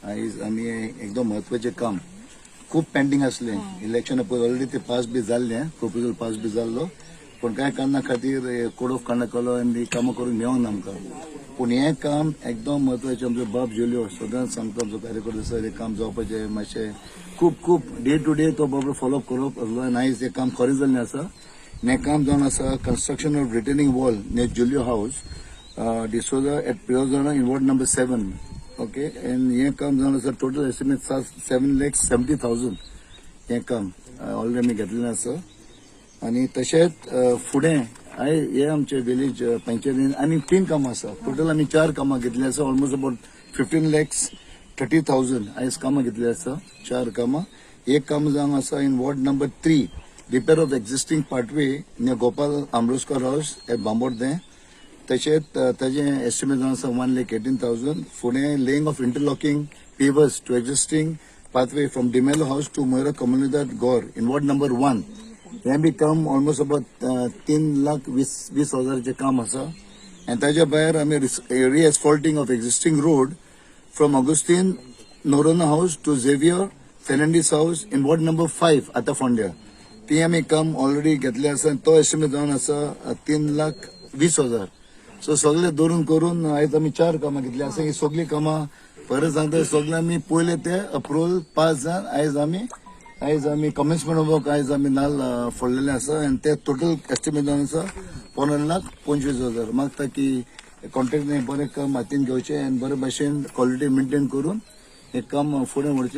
आयज आमी एकदम म्हत्वाचें काम खूब पेंडींग आसलें. इलेक्शन पयलीं ऑलरेडी ते पास बी जाल्लें, प्रपोजल पास बी जाल्लो, पूण कांय कारणा खातीर कोड ऑफ कंडक्ट केलो आनी कामां करूंक मेळना आमकां. पूण हें काम एकदम म्हत्वाचें. आमचो बाब जुलियो सदांच सांगता, आमचो कार्यकर्तो आसा, हें काम जावपाचें मातशें खूब खूब डे टू डे तो बरोबर फॉलोअप करप आसलो आनी आयज हें काम खरें जाल्लें आसा. हें काम जावन आसा construction of retaining wall near Julio house, D'Souza at Priorzana in ward number 7, okay. And हें काम जावन आसा टोटल एस्टिमेट 7,70,000. हें काम ऑलरेडी आमी घेतलेलें आसा. आनी तशेंच फुडें आय हे आमचे विलेज पंचायतीन आनी तीन कामां आसा. टोटल आमी चार कामां घेतली आसा. Almost about 15,30,000 आयज कामां घेतली आसा, चार कामां. एक काम जावन आसा in ward number 3, repair of existing pathway near Gopal Amroskar house at Bambordem. तशेंच ताजें एस्टिमेट जावन आसा 1,18,000. फुडें laying of interlocking pavers to existing pathway from D'Mello house to Moira Comunidade Gore in ward number 1. हें बी काम almost about 3 lakh 20 20 हजाराचें काम आसा. आनी ताच्या भायर आमी re-asphalting of existing road from Augustine Noronha house to Xavier Fernandes house in ward number 5, आतां फोंड्या, ती आमी काम ऑलरेडी घेतले आसा आनी तो एस्टिमेट जावन आसा 3,20,000. सो सगळे धरून करून आयज आमी चार कामां घेतली आसा. ही सगळीं कामां, परत सांगता, सगळे आमी पयले ते अप्रुवल पास जावन आयज आमी कमेन्समेंट वर्क आयज आमी नाल फोडलेले आसा. आनी ते टोटल एस्टिमेट जावन आसा 15,25,000. मागता की कॉन्ट्रॅक्ट बरें काम हातीन घेवचें आनी बरे भाशेन क्वॉलिटी मेंटेन करून हें काम फुडें व्हरचें.